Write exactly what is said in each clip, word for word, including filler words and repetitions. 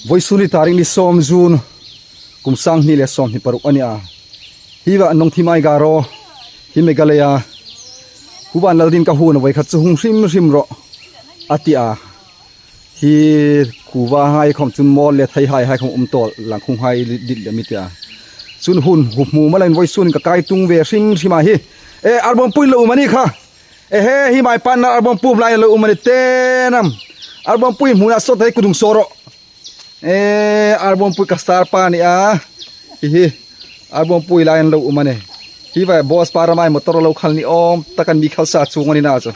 Vawisun hi tarik ni sawm June, kum sang hni le sawmhni paruk a ni a. Hi va nong thi mai ga ro, hi Meghalaya. Pu Vanlaldin ka huon a voi khat chu hung hrim hrim ro a ti a. Hi kuva hai khom chun mawl le theihai hai khom um tawl lang khung hai dit le mi ti a. Chun hun hu hmu ma lain vawisun ka kai tung ve hrim hrim a hi. E, Arbawmpui lo um a ni kha. E he, hi my partner Arbawmpu lai lo um a ni te nam. Arbawmpui hmuna sawt hei kudung sawro. E, Arbawmpui ka star pa ni a. Hi hi. Arbawmpui lai lo um a ni. Hi va boss pa ramai motor lo khal ni awm tak an mi khal sa chung a ni na chu.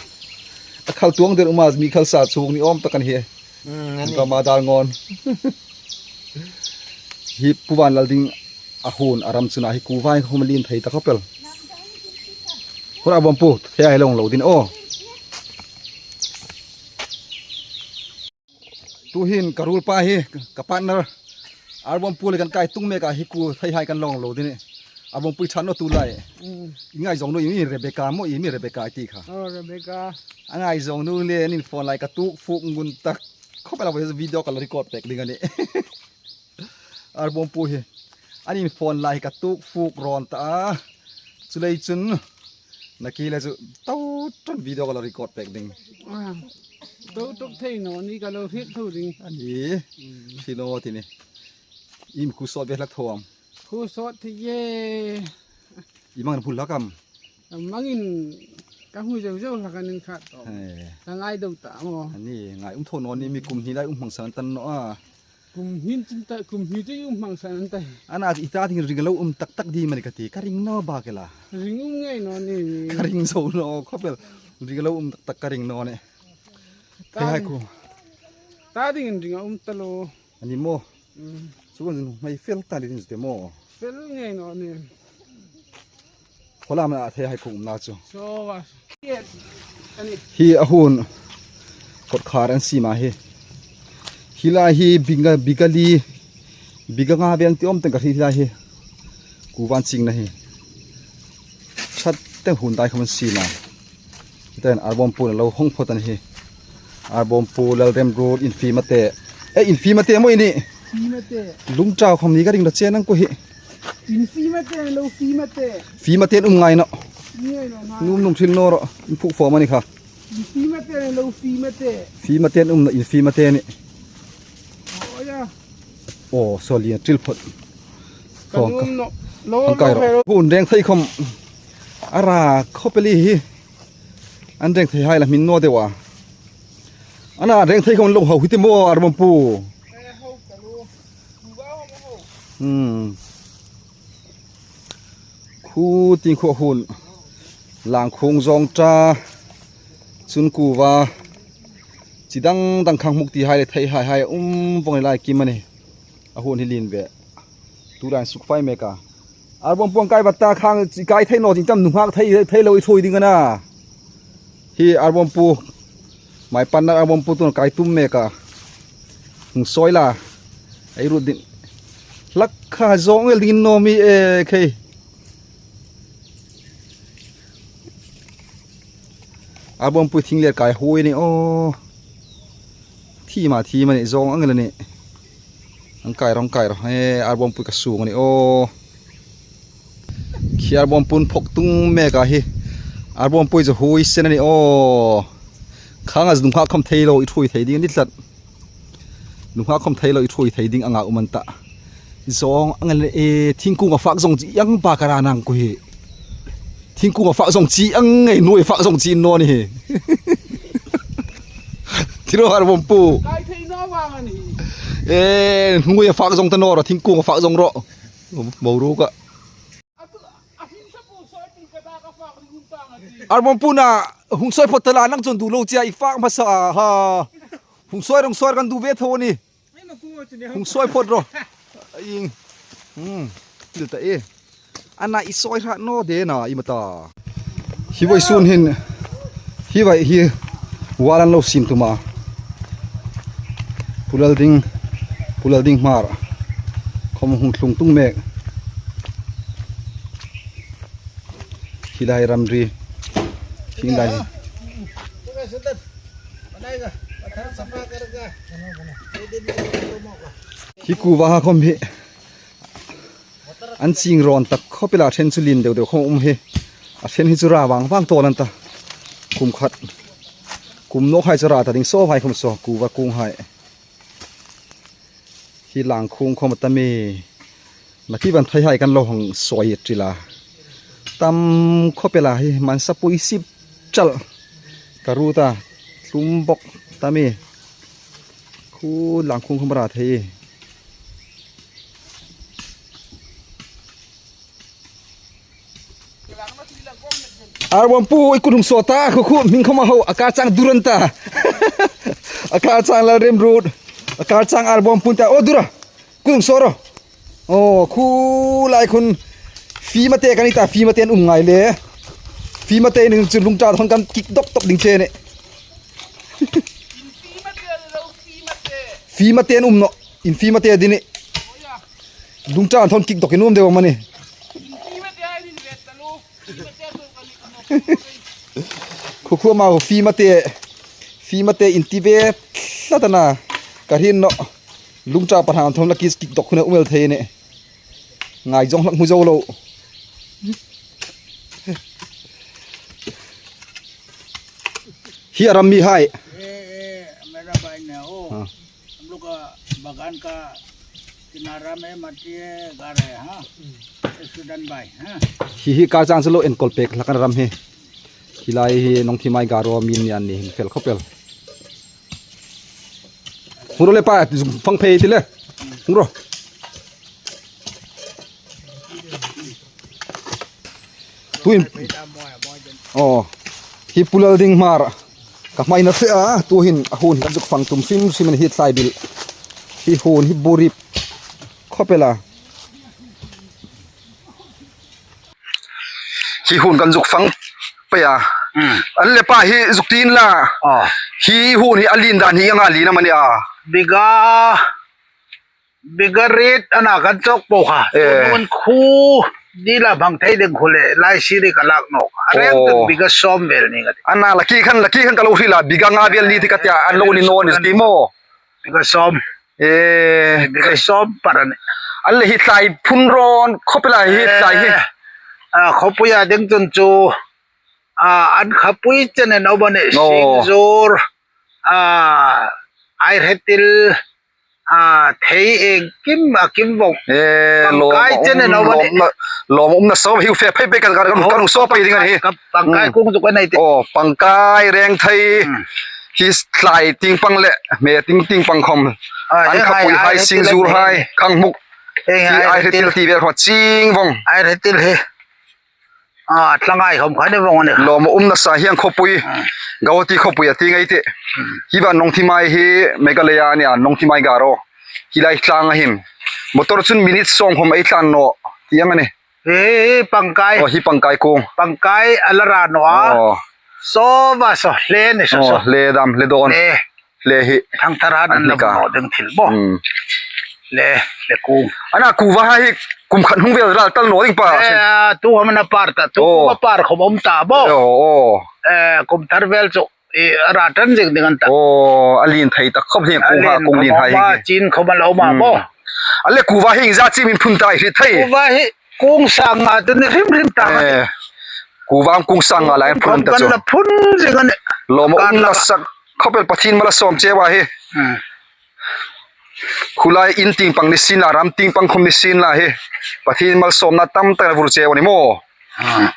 A khal tuong der um a mi khal sa chung ni awm tak an hi. Mm, a ni. Ka ma dal ngon. Hi Pu Vanlaldin a huon a ram chun a hi kuva hai khom lien thei ta khop el. Hur Arbawmpu, he ai long lo din o. Tuhin ka ruol pa hi, ka partner. Arbawmpu le kan kai tung mek a hi ku theihai kan long lo din. Arbawmpui ṭha naw tu lai. Mm. I ngaizawng naw i mi Rebecca maw i mi Rebecca ti kha. Oh, Rebecca. A ngaizawng naw le nin phone lai ka tuk fuk ngun tak. Khop el a video ka la record pek ding a nih. Arbawmpu hi. An in phone lai ka tuk fuk rawn ta a. Chu lei chun. Na ki le chu. Tau ton video ka la record pek ding. Ah. Tau tok thei naw ni ka lo hriet tho ding. A ni. Mm. Hri naw ti ni. I mi khu sawt ve hlak tho am. Khu sawt thei e. I mang phul hlak am. Mangin ka hmu zo zo hlak an in khat tawh. He. Ka ngai do ta maw. A ni, ngai um tho naw ni mi kum hni lai um hmang san tan naw a. Kum hni chin ta, kum hni chu um hmang san an ta. Ana i ta ding ring lo um tak tak di mani ka ti, ka ring naw ba ke la. Ring um ngei naw ni. Ka ring zo naw khop el. Ring lo um tak tak ka ring naw ni. Ta hai ding, khu. Ta ding ring um ta lo. A ni maw. Mm. Chu kan hmai fel ta ni din chu te maw. Fel ngei naw ni. Kholam na thei hai khung na chu. So wa. Yes. A ni. Hi a huon kawtkhar an siem a hi. Hi lai hi biga, biga li, biga nga vel ti awm teng ka hriet hi lai hi. Kuva an chingna hi. Ṭhat teng huon dai khom an siem a. Ten Arbawmpu lo hung phawt a ni hi. Arbawmpu Lalremruot Infimate. E, Infimate maw i ni? Fimate. Lungtau khom ni ka ring lo chen ang ku hi. Infimate lo Fimate. Fimate um ngai naw. Ngai naw, ngai. Num num thil naw ro. In phuk fawm a ni kha. Infimate lo Fimate. Fimate um naw, Infimate ni. Oh, ya. Oh, sorry, a ṭil phawt. Ka num naw. Lo, lo, kai ro. Lo. Hun reng thei khom. A ra khop el hi. An reng thei hai la hmin naw deu a. Ana reng thei khom lo hau hi ti maw Arbawmpu. Hmm. Khu ting khu a huon. Lang khung zawng ta. Chun kuva. Chi dang dang khang hmuk ti hai le thei hai hai um vong lai kim a ni. A huon hi lien ve. Tu ran suk fai mek a. Arbawmpu an kai vat ta khang chi kai thei naw ding tam nunghak thei, thei lo i thui ding a na. Hi Arbawmpu. My partner Arbawmpu tun kai tum mek a. Hung sawi la. Ei ruot ding. Hlak kha zawng el ding naw mi e khei. Arbawmpu thing le kai huoi ni aw. Thi ma thi ma ni zawng ang le ni. Ang kai rawng kai rawng. E, Arbawmpu ka sung ni aw. Khi Arbawmpu phok tung mek a hi. Arbawmpu chu huoi sen ni aw. Khang a nunghak khom thei lo i thui thei ding ni tlat. Nunghak khom thei lo i thui thei ding anga um an ta. Zawng ang le e thingkung a fak zawng chi ang pa ka ra nang ku hi. Thingkung a fak zawng chi ang ngei nuoi fak zawng chi naw ni hi. Thi ro Arbawmpu. Kai thei naw vang a ni. E, nuoi a fak zawng ta naw ro thingkung a fak zawng ro. Bo ru ka. Arbawmpu na hung sawi phawt ta la nang chun du lo chia i fak hmasa ha. Hung sawi rong sawi kan du ve tho ni. Hung sawi phawt ro. Ing. Hmm. Til ta e. Ana i sawi hrat naw de na i mata. Hi vawisun hin. Hi vai hi. Wall an lo siem tum a. Pu Lalding. Pu Lalding Hmar. Khom hung tlung tung mek. Hi lai ramri. Hi lai. Hi kuva ha khawm hi an ching rawn tak khawp el a, ṭhen chu lien deu deu khawm um hi. A ṭhen hi chu ra vang vang tawl an ta. Kum khat, kum nawk hai chu ra ta ding saw hai khawm saw, kuva kung hai. Hi lang khung khawm a tam e. Nakie van thei hai kan lo hang sawi ṭil a. Tam khawp el a hi, man sapui sip chal. Ka ru ta, tlum bawk tam e. Khu lang khung khawm ra thei e. Arbawmpu, i kut hung saw ta, khu khu, hming khawm a ho, a kar chang Duran ta. A kar chang Lalremruot, a kar chang Arbawmpu ta, o Dura, kut hung saw ro. O, khu lai khun, fimate kan ni ta, fimate an um ngai le. Fimate ni chu lungṭa thawn kan kik dok dok ding che ne. Fimate an um naw, in fimate ding ni. Lungṭa thawn kik dok in um deu am a ni. Khu khu mau fimate, fimate in ti ve tlat a na. Ka hriet naw. Lungṭa pa hang thawn la kik dok khun a um el thei ne. Ngai zawng hlak hmu zo lo. Hi a ram mi hai. ये, ये मेरा भाई ने हो। हाँ। हम लोग का बागान का किनारा में मट्टी है, घर है, हाँ। ये सुदन भाई, हाँ। Hi hi kar chang chu lo enkawl pek hlak a na ram hi. Hi lai hi Nongthimai Garo mi ni an ni hin fel khawp el. Hung ro le pa, fang phei ti le. Hung ro. Tuhin, aw, hi Pu Laldinghmar ka hmaina fe a, tuhin a huon hi kan zuk fang tum hrim hrim a ni hi tlai bil. Hi huon hi burip khawp el a. Hi huon kan zuk fang pei a. Hmm. An le pa hi zuk tiin la. Aw. Hi huon hi a lien dan hi anga lien am a ni a? Biga, biga riet ana kan chawk po kha. Eh. Tuhin khu ni la bang thei ding khu le lai siri ka lak nawk. A reng tun biga sawm vel ni ka ti. Ana la ki khan, la ki khan ka lo hril a, biga nga vel ni ti ka tia, an lo ni naw ni ti maw. Biga sawm. Eh, biga sawm par a ni. An le hi tlai phun rawn khawp el a hi tlai hi. Eh, a, khawpuia ding chun chu, a, an khapui chen an awm a ni. Oh. Singzur, a, aihretil, a, thei engkim a kim vawng. Eh, pangkai chen an awm a ni. Lawm, lawm umna saw hi fe phei phei kan, kan, kan, kan saw pei ding a ni. Ka pangkai kung zuk a nei ti. Oh, pangkai rengthei. Hmm. Hi tlai tieng pang le hme tieng tieng pang khawm. Ah, an khapui hai, singzur hai, khanghmuk. Hi aihretil ti vel kha ching vawng. Aihretil hi. Ah, tlangai khawm kha ni vawng a ni. Lawm umna sa hieng khawpui. Ah. Guwahati khawpui a ti ngai ti. Hmm. Hi va Nongthimai hi Meghalaya a ni a, Nongthimai Garo. Hi lai tlang a hin. Motor chun minute sawm khawm ei tlan naw ti ang a ni. Hi, hi, pangkai. Oh, hi pangkai kung. Pangkai a la ra naw a. Oh. Saw va saw, hle ni saw, oh, saw. Hle dam, hle dawn. Eh. Hle hi. Thangthar han an la naw ding thil bo. Hmm. Hle, hle kung. Ana kuva hai hi kum khat hung vel ral tal naw ding pa. Eh, a, tu ham na par ta, tu kuva par khawm um ta bo. Oh, oh. Eh, kum thar vel chu. I, a ra tan zing ding an ta. Oh, a lien thei tak khawp hi, kung ha, kung lien hai hi. Chin khawm a lo ma bo. Hmm. A le kuva hi iengza chi min phun ta i hriet thei. Kuva hi kung sang nga tu ni hrim hrim ta. Eh, kuva kung sang nga lai an phun ta chu. Kan la phun zing a ni. Lawm umna sa khawp el, Pathien mal a sawm che a hi. Hmm. Khu lai in tieng pang ni sien la, ram tieng pang khawm ni sien la hi. Pathien mal sawmna tam tak a vur che a ni maw. Hmm.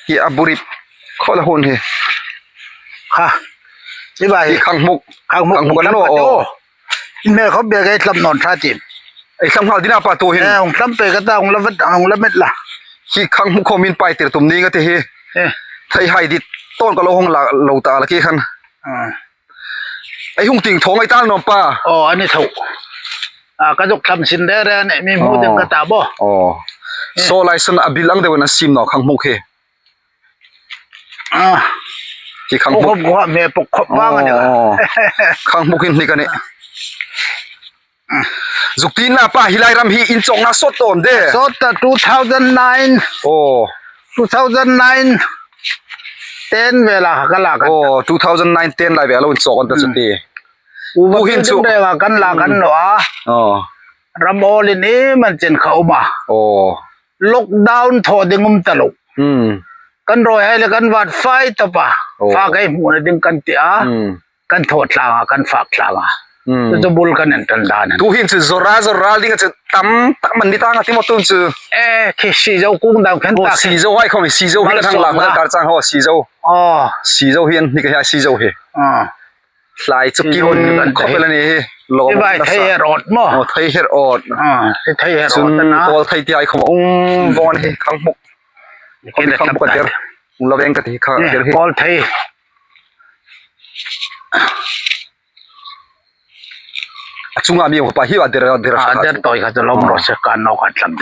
Hi a burip khawp el a huon hi. Ha. Hi va hi. Hi khanghmuk. Khanghmuk, khanghmuk an lo, oh. In hmel khawp bek ei tlam nawn ṭha ti. Ei tlam nghal ding a pa tu hin. Eh, hung tlam pei ka ta, hung la vat, hung la met la. Hi khanghmuk khawm in pai tir tum ning a ti hi. Eh. Thei hai dit tawn ka lo hawng la lo ta la ki khan. Ah. Ei hung tieng thaw ngai tal nawm pa. Oh, a ni tho. A, ka zuk tlam sin der a ni, mi hmu ding ka ta bo. Oh. Eh. Saw lai san a bil ang deuin an siem naw khanghmuk hi. Ah. Hi khanghmuk. Khawp, khawp, me pawk khawp vang a ni ka. Oh. Khanghmuk hin ni ka ni. Zuk tiin la pa, hi lai ram hi in chawkna sawt tawm de. Sawt ta two thousand nine. Oh. Two thousand nine ten vela ka la ka. Oh, two thousand nine ten lai vela in chawk an ta chu ti. Uva tu hin chu ding rewa kan la kan naw a. Oh. Ram awl in i man chen kha um a. Oh. Lockdown thaw ding um ta lo. Hmm. Kan rawi hai le kan vat fai ta pa. Oh. Fa kai hmu na ding kan ti a. Hmm. Kan thaw tlang a, kan fak tlang a. Hmm. Chu chu bul kan en tan dan. Tu hin chu zora zora ding chu tam tak man ni ta nga ti mo tun chu. Eh, khi si zo kung dam khen ta. Si zo hai khom si zo hi kan hang la kar chang ho si zo. Oh. Si zo hi an ni ka si zo hi. Ah. Hlai chu ki hon khop el a ni hi. Lo vai thei her ot mo. Oh, thei her ot. Ah, thei her ot na. Kol thei ti ai khom um von hi khang muk. Khom khang muk der. Lo veng ka ti kha der hi. Kol thei. A chunga mi pa hi a der, a der. A der toi kha lo ro se kan no kan tlam.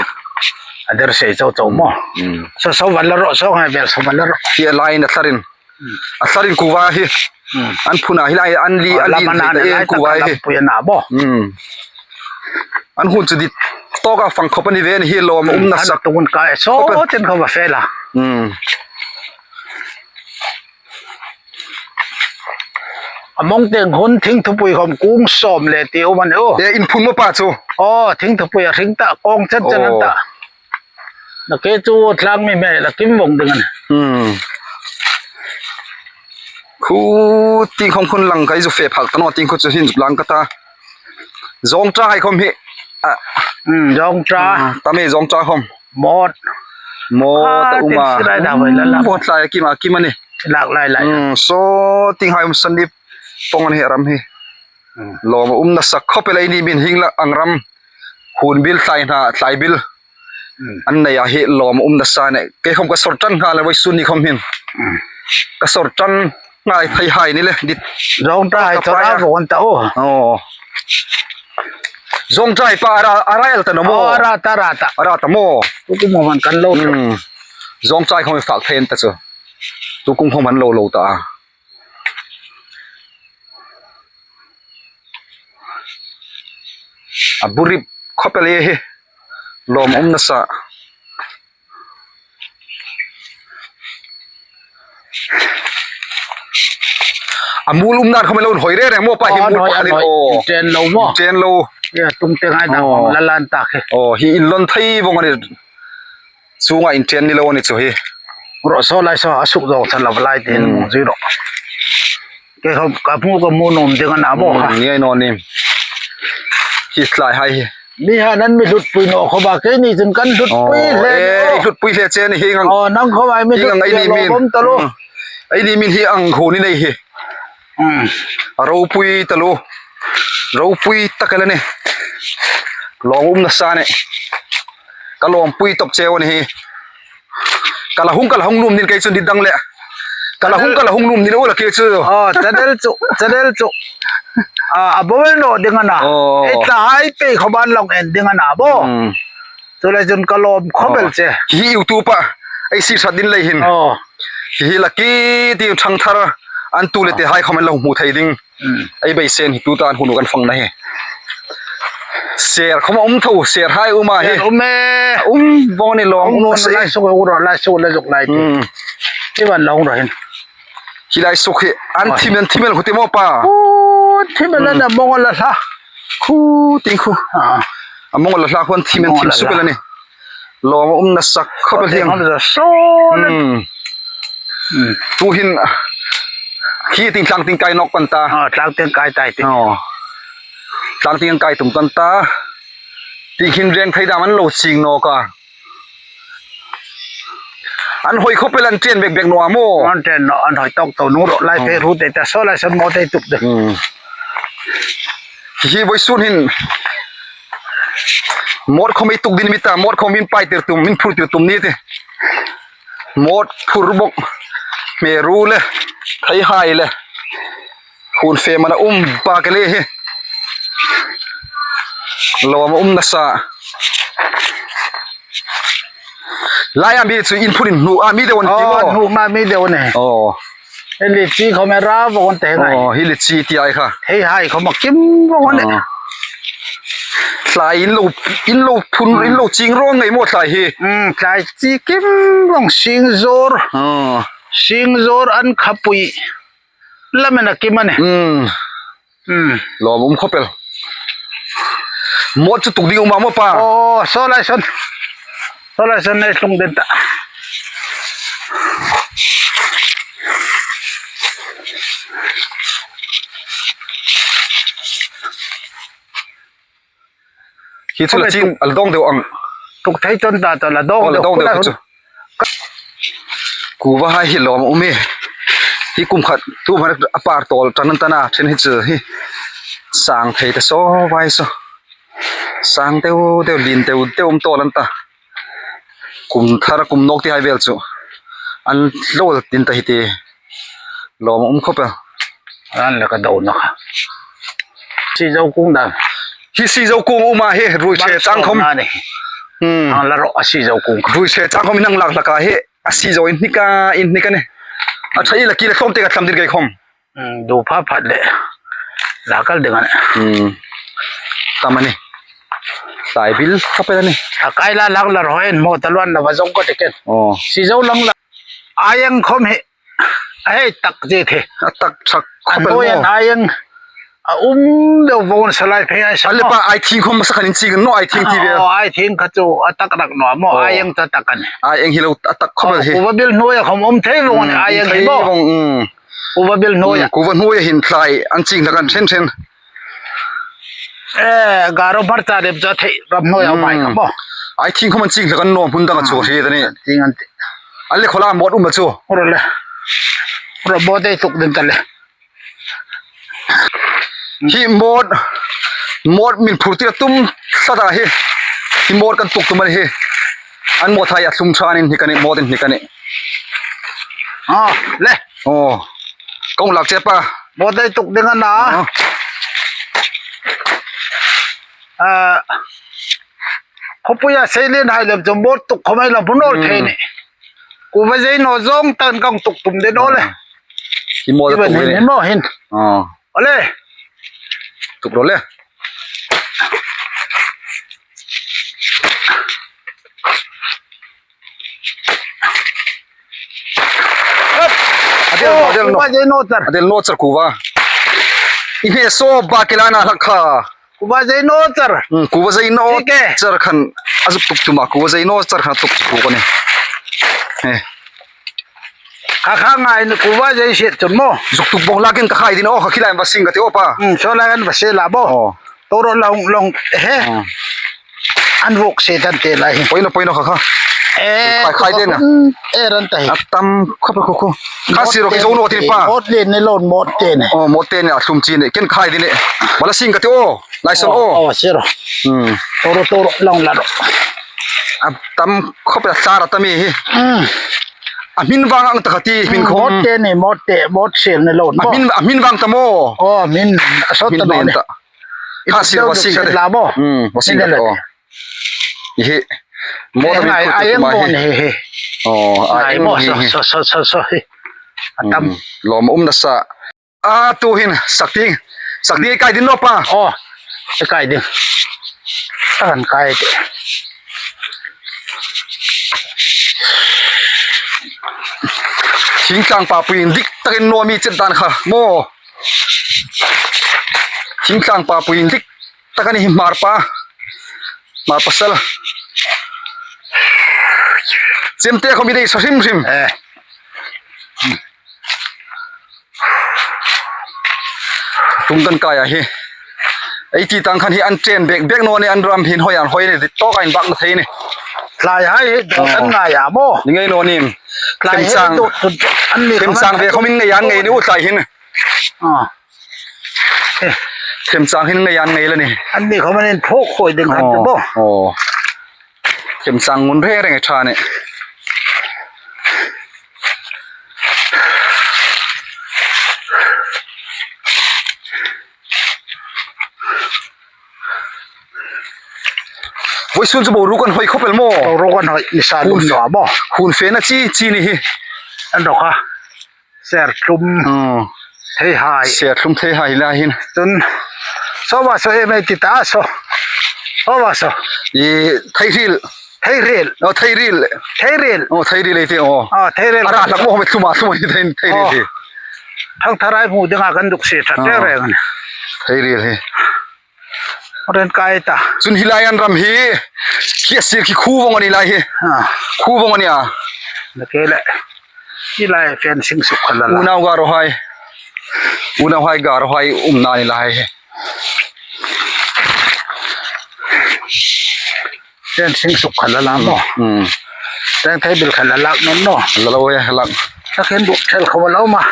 A der se chau chau mo. Hmm. So so van la ro, so ngai bel so van la ro. Hi a lai na tlarin. A tlarin kuva hi. Hmm. An phuna hi lai, an li, an li thei ta en kuva hi. Pui na bo. Hmm. An hun chu dit tok a fang khop a ni ve ni hi lawm um na sak. An tungun ka so ten khop a fe la. Hmm. A mong teng hun thing thupui khom kung sawm le ti um a ni o. E in phun mo pa chu. Oh, thing thupui a hring ta kong chen chen an ta. Na ke chu tlang mi me la kim vong ding an. Hmm. Khu ting khong khun lang kai zu fe phak ta naw ting khu chu hin lang ka ta. Zawngṭa hai khom hi. Ah. Hmm, zawngṭa. Ah, ta me zawngṭa khom. Mawt. Mawt a um a. Mawt lai a kim a kim a ni. Lak lai lai. Hmm, so ting hai um san ni pong an he ram hi. Hmm. Lawm a um na sak khop el ei ni min hing la ang ram. Hun bil tlai hna, tlai bil. Hmm. An nei a hi lawm a um na sa ne. Kei khom ka sor tan nga le voi sun ni khom hin. Hmm. Ka sor tan ngai thei hai ni le dit. Zawngṭa hai ka chawra pai a. Vawng ta o. Oh. Zawngṭa hai pa ara, ara el ta no mo. Oh, ara ta, ara ta. Ara ta mo. Tu kum man kan lo. Hmm. Zawngṭa hai khom fak thei ta chu. Tu kum khom man lo lo ta. A burip khop el hi. Lawm um na sa. A mul um nan khom lo hoi re re mo pa hi mul pa ni o. Ten lo mo. Ten lo. Ya tung te ngai na la lan ta khe. Oh, hi in lon thei vong a ni. Chunga in ten ni lo a ni chu hi. Ro so lai so a suk zo chan lo lai te mu zui ro. Ke khom ka mu ka mu nom ding a na bo ha. Ni ai no ni. Hi tlai hai hi. Mi ha nan mi lut pui no kho ba ke ni chun kan lut pui le. Eh, lut pui le che ni hi ngang. Oh, nang kho ai mi lut pui lo bom ta lo. Ai ni min hi ang kho ni nei hi. Hmm. A ropui ta lo. Ropui tak el a ni. Lawm um na sa ne. Ka lawmpui top cheu a ni hi. Ka la hung, ka la hung nuom ning kei chun dit dang le. Ka la hung, ka la hung nuom ning o la kei chu. Oh, channel chu, channel chu. Ah, a bawel naw ding a na. Oh. Ei tlai pei kho ban long en ding a na bo. Hmm. Chu lai chun ka lawm khop el che. Hi YouTube a. Ei si that din lei hin. Oh. Hi la ki ti thang thar an tu le te hai comment lo hmu thei ding. Hmm. Ei beisen hi tu tan hunu kan fang na hi. Ser khom um tho, ser hai um a hi. Ser um e. Um vong ni lawm um na sa lai suk ro, lai suk le zuk lai ti. Hmm. Ti van lo ro hin. Hi lai suk hi an thim el, thim el khu ti mo pa. Khu thim el a na mong la hla. Khu ting khu. Ah. A mong la hla khu an thim el, thim suk el a ni. Lawm um na sak khop el hiang. Lawm um na sak. Hmm. Hmm. Tu hin khi ting tlang ting kai nok kan ta. Ah, tlang ting kai tai ti. Oh. Tlang ting kai tum kan ta. Ti hin reng thei dam an lo ching nawk a. An hoi khop el an chen bek bek naw a mo. An chen naw, an hoi tok to nu ro lai phe ru te ta so lai son mo te tuk de. Hmm. Hi voi sun hin. Mot khom ei tuk din mi ta, mot khom min pai tir tum, min phur tir tum ni te. Mot phur bok. Me ru le. Thei hai le. Hun fe mana um pa ke le hi. Lawm um na sa. Lai a mi chu in phun in hnu a mi deu ni ti mo. Oh, hnu ma mi deu ni. Oh. Hi li chi khom e ra vong te ngai. Oh, hi li chi ti ai kha. Hei hai khom a kim vong ne. Oh. Tlai in lo, in lo phun, in lo ching ro ngai mo tlai hi. Hmm, tlai chi kim vong sing zor. Oh. Sing zor an khapui. Lamena kim a ni. Hmm. Hmm. Lawm um khawp el. Mawt chu tuk ding um a maw pa? Oh, saw lai sawn. Saw lai sawn nei tlung den ta. Hi chu la chin, a la dawng deu ang. Tuk thei ton ta ta la dawng deu. Oh, la dawng deu chu. Kuva hai hi lawm um e. Hi kum khat tu hmar a par tawl tan an tan a, ṭhen hi chu hi. Sang thei ta saw vai saw. Sang deu deu, lien deu deu um tawl an ta. Kum thar kum nawk ti hai vel chu. An lo tin ta hi ti. Lawm um khawp el. An la ka do na kha. Sizo kung dan. Hi sizo kung um a hi, ruoi ṭhe chang khawm. Hmm. An la ro a sizo kung. Ruoi ṭhe chang khawm in ang lak lak a hi. A sizo in hnik a, in hnik a ni. A ṭha i la ki le tlawm te ka tlam dir kei khawm. Hmm, du pha phat le. La kal ding a ni. Hmm. Tam a ni. Tlai bil khawp el a ni. A kai la lak la ro en mo ta luan la va zong ko te ken. Oh. Sizo lang la. Aieng khawm hi. A hei tak che the. A tak ṭhak khawp el maw. An hoi an aieng. A um deu vawng sa lai phei ai sa. A le pa ai thing khawm sa khan in ching naw ai thing ti ve. Oh, ai thing kha chu a tak rak naw maw. Oh. Aieng ta tak a ni. Aieng hi lo a tak khawp el hi. Kuva bil hnuoia khawm um thei vawng a ni, hmm, aieng hi maw. Thei vawng, hmm. Kuva bil hnuoia. Hmm, kuva hnuoia hin tlai an ching hlak an ṭhen ṭhen. Eh, Garo hmarcha rep cha thei ram hnuoia um ai kha maw. Ai thing khawm an ching hlak an nawm hun dang a chu hre ta ni. An ching an ti. An le khawla mawt um a chu. Ro le. Ro bo te tuk den ta le. Hi mawt, mawt min phur tir a tum tlat a hi. Hi mawt kan tuk tum a ni hi. An mawt hai a thlum ṭha in hnik a ni, mawt in hnik a ni. Ah, le. Oh. Kong lak che pa. Mawt ei tuk ding a na. Oh. Ah. Khawpuia seilien hai lem chu mawt tuk khawm ei la hmu naw thei ni. Kuva zei naw zawng tan kong tuk tum den aw le. Hi mawt tuk ni. Hi maw hin. Oh. Ole. Tuk ro le. A del naw, a del naw. Kuva zei naw char. A del naw char kuva. I hne saw ba kila na hlak kha. Kuva zei naw char. Hmm, kuva zei naw char khan a zuk tuk tum a, kuva zei naw char khan a tuk tuk a ni. Eh. Kha kha ngai ni kuva zei siet chun maw. Zuk tuk bawk lakin ka khai din aw, kha khilai va sing ka ti aw pa. Hmm, saw lai an va se la bo. Oh. Toro long long he. Oh. An vuk se tan te lai. Poi naw, poi naw kha kha. Eh, khai khai den a. Eh, ran ta hi. A tam khawp el khu khu. Kha siro ki zo naw ti pa. Mawt te ni lo mawt te ni. Oh, mawt te ni a thlum chi ni. Ken khai din e. Bala sing ka ti aw. Lai sawn aw. Oh, siro. Hmm. Toro toro long la ro. A tam khawp el a thlar a tam hi. Hmm. A hmin vang ang ta kha ti, hmin khawm. Mawt te ni, mawt te, mawt sel ni lo. A hmin, a hmin vang ta maw. Oh, hmin a sawt ta ni. Kha sir va sing ka ti. Hmm, va sing ka ti. Hi. Mawt a hmin khu tu ma hi. Oh, a eng maw hi. So so so so hi. A tam. Hmm, lawm um nasa. A tu hin sak ding, sak ding ei kai din naw pa. Oh, ei kai ding. Takan kai te. Thingtlang papui indik takin naw mi chet dan kha maw. Thingtlang papui indik tak a ni hi Hmar pa. Hmar pasal. Chemte khawm i dei sa hrim hrim. Eh. Tung kan kai a hi. Ei ti tang khan hi an chen bek bek naw ni, an ram hin hoi an hoi ni, tawk a inbak na thei ni. Tlai hai hi dawt an ngai a maw. Ni ngei naw ni. Tlai hi dawt an ni. Themchang ve khawm in ngei an ngei ni u tlai hin. Ah. Themchang hin ngei an ngei la ni. An ni khawm an inphuk khoi ding khan tu bo. Oh. Themchang ngun reng reng a ṭha ni. Vawisun chu boruok an hoi khawp el maw? Boruok an hoi, ni sa lum naw maw? Hun fena chi chi ni hi. An rawk a. Serthlum. Hmm. Theihai. Serthlum theihai la hin. Chun. Saw va saw em ei ti ta saw. Saw va saw. I theihril. Theihril. Oh, theihril. Theihril. Oh, theihril ei ti, oh. Ah, theihril. A ra hlak maw, thlum a, thlum a, thei, theihril ti. Thangtharai hmu dinga kan duk si ṭha reng reng. Hei riel hi. Ren kai ta. Chun hi lai an ram hi. Khi a sir khi khu vong a ni lai hi. Ah. Khu vong a ni a. Na ke le. Hi lai fencing suk kha la la. Unau garohai. Unaohai garohai umna ni lai hi. Fencing suk kha la la maw. Hmm. Rengthei bil kha la lak naw naw. La lo ya lak. Sa khen duk thel kha lo ma.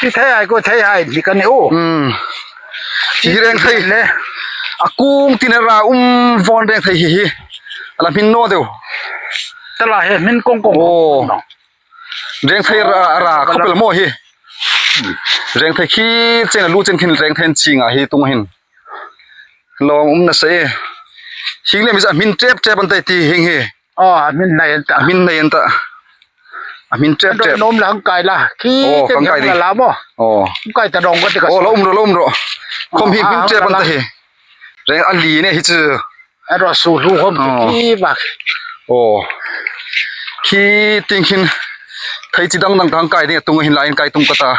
Hi thei hai ko thei hai ni ka ni u. Hmm. Hi rengthei. Le. A kung tin a ra um von rengthei hi hi. A la hmin naw deu. Ta la he hmin kong kong. Oh. Naw. Rengthei ra, ra khawp el maw hi. Rengthei khi chen a lu chen khin rengthei an ching a hi tung hin. Lawm um nasa e. Hieng lem hi a hmin tep tep an ta ti hieng hi. Oh, a hmin nei an ta. A hmin nei an ta. A hmin tep tep. An ro nom la hang kai la. Khi oh, te hang kai ding la maw. Oh. Kai ta dong ka ti ka. Oh, lo um ro, lo um ro. Khom hi hmin tep an ta hi. Reng a li ne hi chu. A ro su hlu hom ki bak. Oh. Khi ting hin thei chi dang dang kang kai ding tung hin lain kai tung ka ta.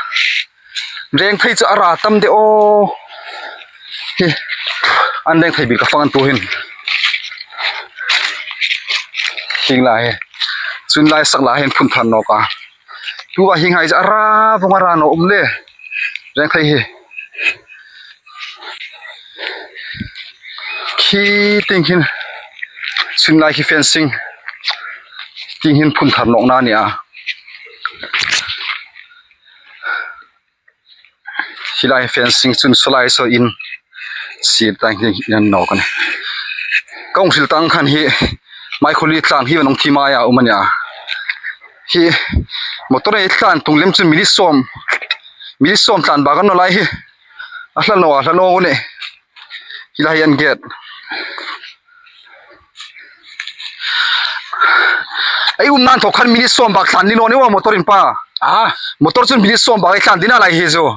Rengthei chu a ra tam de aw. Hi. An rengthei bil ka fang an tu hin. Hing lai. Chun lai sak lai hin phun than nawk a. Tu a hing hai chu a ra vong a ra naw um le. Rengthei hi. Khi ting hin. Chun lai khi fencing. Ting hin phun than nawk na ni a. Hi lai fencing chun saw lai saw in. Sir tang hi an nawk a nih. Kong hril tang khan hi Maikhuli tlang hi vanong thi mai a um a nih a. Hi motor ei tlan tung lem chu minute sawm. Minute sawm tlan bak an naw lai hi. A hla naw, a hla naw u nih. Hi lai an gate. Ei umna inthok khan minute sawm bak tlan ni naw ni maw motor in pa. Ah. Motor chun minute sawm bak ei tlan ding a lai hi chu.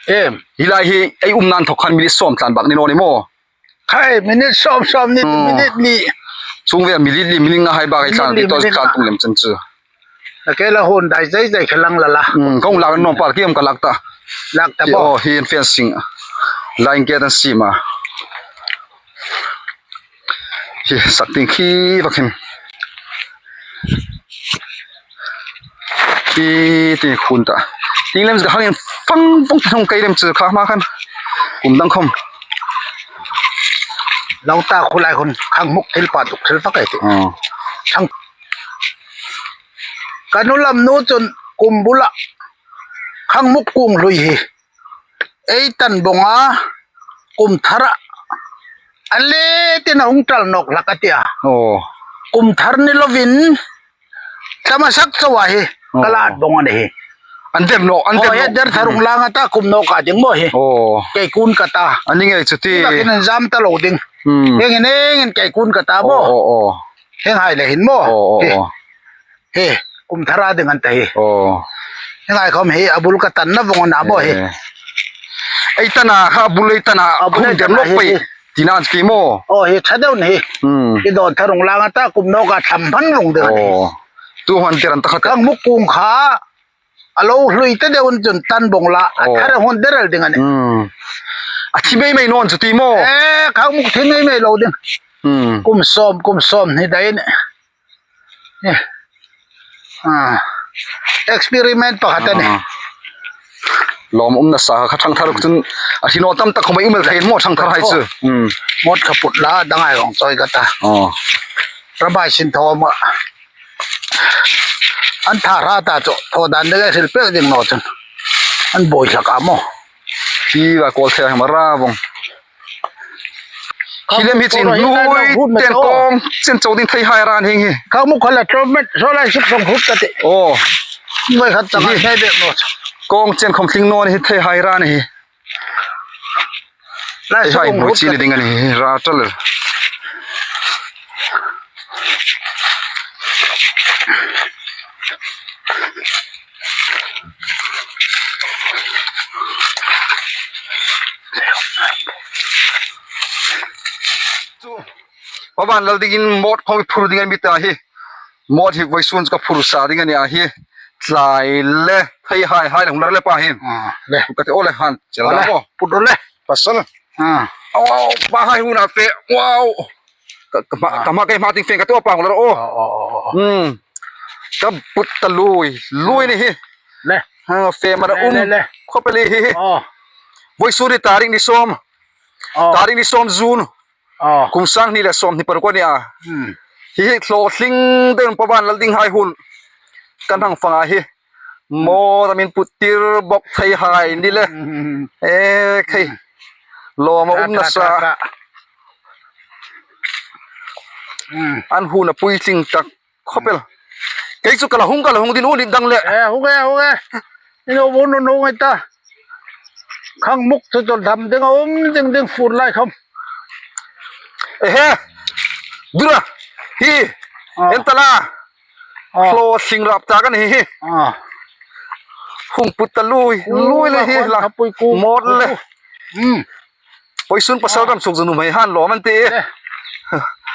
Em. Hi lai hi ei umna inthok khan minute sawm tlan bak ni naw ni maw. Khai, minute sawm sawm ni, hmm, minute ni. Chung ve minute ni, minute nga hai bak ei tlan, minute ni, minute tlan tung lem chen chu. Na ke la hun dai zai zai kha lang la la. Hmm, kong lak naw par ki um ka lak ta. Lak ta bo. Oh, hi in fencing. Line gate an siem a. Hi sak ting khi vak hin. Khi ting khun ta. Ting lem zga hangin fang fang thong kai lem chu kha ma khan. Kum dang khom. Lo ta khu lai khun khang muk thil pa tuk thil vak ai ti. Oh. Thang. Ka nu lam nu chun kum bula khang muk kung hlui hi. Ei tan bonga kum thara. A le tin a hung tal nawk hlak a tia. Oh. Kum thar ni lovin. Tama sak chawa hi. Oh. Ka la at bong a ni hi. An dem nawk, an dem nawk. Oh, he der tharung lang a ta kum nawk a ding maw hi. Oh. Kei kun ka ta. An ni ngei chu ti. Tuna kin an zam ta lo ding. Hmm. Heng in, heng in kei kun ka ta maw. Oh, oh, oh. Heng hai le hin maw. Oh, oh, oh. Hi, kum thara ding an ta hi. Oh. Hi ngai khom hi, a bul ka tan na vong na bo hi. Eh. Ei tan a, ha bul ei tan a, a bul khum ei dem tan a lok hi, pei. Hi. Tina an ski mo. Oh, hi, tha deu ni hi. Hmm. Hi don tharung lang a ta, kum nawk a tham phan vong ding a ni. Oh. Tu han tir an ta khat. Khang muk kung kha, a lo hlui ta deu chun tan bong la, a, oh, thar hon der el ding a ni. Hmm. A thi mei mei naw ni chu ti mo. Eh, khang muk thi mei mei lo ding. Hmm. Kum sawm, kum sawm ni dai ni. Eh. Ah. Experiment pakhat a ni. Ah. Lawm um nasa kha thang thar chun a hri naw tam tak khom ei um el kha in maw thang thar hai chu. Oh. Hmm. Mot kha put la dang ai rong chawi ka ta. Oh. Rabai sin thaw ma. An tha ra ta chu thaw dan de hril pek ding naw chun. An boi hlak a maw. Hi va kol thei ma ra vong. Hi lem hi chin lui ten kawng chen chau ding thei hai ran hing hi. Khang muk kha la tawm met, so lai suk song hut ka ti. Oh. Vai khat chang hi. Hai bek naw. Kawng chen khom tling naw ni hi thei hai ran hi. Lai suk song hut ka ti. Thei hai hmui chi ni ding a ni hi, ra tal. Chu, Baban Lal dingin mot khom phur ding a ni ta hi. Mot hi vawisun ka phur sa ding a ni a hi. tlai le, thei hai hai le hung lar le pa hin. Ah, le. Ka ti o le han, chel la o. Put o le. Pasal. Ah. Aw, aw, pa hai huna te. Wow. Ka, ka ma, ah, ka ma, ka ma ting feng ka ti o pa hung lar o. Oh, oh, oh, oh. Hmm. Ka put ta lui, lui ni hi. Le. Ha, fe ma da um. Le, le, le. Khop le hi. Oh. Voisun ni tarik ni sawm. Oh. Tarik ni sawm June. Oh. Kum sang hni le sawm hni paruk a ni a. Hmm. Hi hi thlaw tling deuin Pa Vanlalding hai hun kan hang fang a hi. Maw, ta min put tir bok thei hai ni le. Hmm. E, khei. Hmm. Lawm a um nasa. Ka, ka, ka, ka. Hmm. An hun a puitling tak. Khop el. Kei chu ka la hung, ka la hung ding u ni dang le. E, hung e, hung e. Ino bu nu nu ngai ta. Khang muk chu chu dam ding a um ding ding fur lai kham. Ehe. Dura. Hi. Ah. En ta la. Ah. Thlaw tling rap ta ka ni hi. Ah. Hung put ta lui. Ku lui le hi la. Khapui ku. Mot le. Hmm. Voisun pasal dam suk chu nuhmei han lawm an ti. Eh.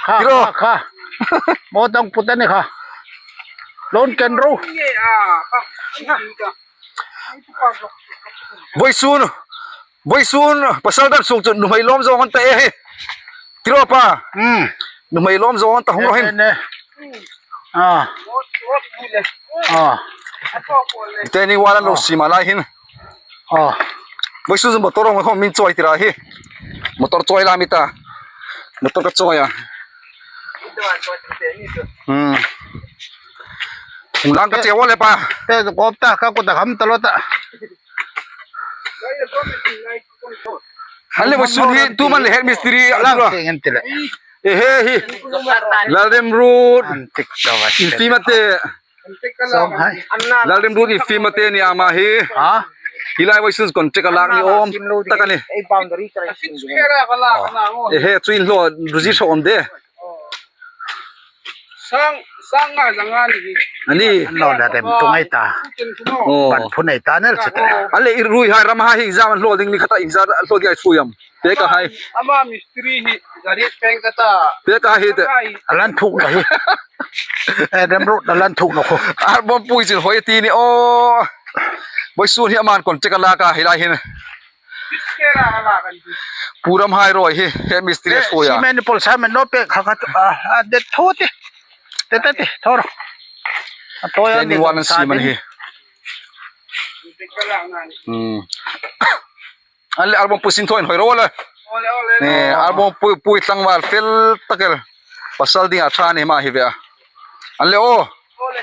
Kha, kiro. Kha, kha. Maw tang put a ni kha. Lon ken ro. Voisun, voisun pasal dam suk chu nuhmei lawm zawng an ta e hi. Kiro pa. Hmm. Nuhmei lawm zawng an ta hung ro hin. Ne, ne, ne. Ah. Ah. Te ni wala lo sima lai hin. Ah. Voisun motor ang khom min chawi tira hi. Motor chawi la mi ta. Motor ka chawi a. Hmm. Hung lang ka che wa le pa. Te ko ta ka ko ta kham ta lo ta. Hale voisun hi tu man le head mistri a lang dura. Te ngen ti le. E he hi. Lalremruot. An tik ta wa. Infi mate. Sawm hai. Lalremruot infi mate ni ama hi. Ha? Hi lai voisun contact a lak ni awm tak a ni. Ei boundary ka rai. E he chu in lo ruji so om de. Sang, sang nga zanga ni. Ani. An lo la rem tu ngai ta. Oh. Ban phun ai ta nel chete. Ale i ruihai ramhai hi exam an lo ding ni khata exam an lo ding ai suyam. Pek a hai. Ama mistri hi, gari peng ka ta. Pek a hai te. A lan thuk na hi. Eh, remruot a lan thuk na kho. Arbawm pui chin hoi ti ni o. Voisun hi aman contact a lak a hi lai hin. Pu Ramhairuoi hi, he mistri a sui a. Cement pol cement no pek kha kha, ah, ah, det tho ti. Te te te, thor. A to ya ni wan an cement hi. Hmm. An le arbawm pui sin thoin hoi ro le. Ole, ole. Ne, arbawm pui, pui tlangval fel tak el. Pasal ding a ṭha ni ma hi ve a. An le o. Ole.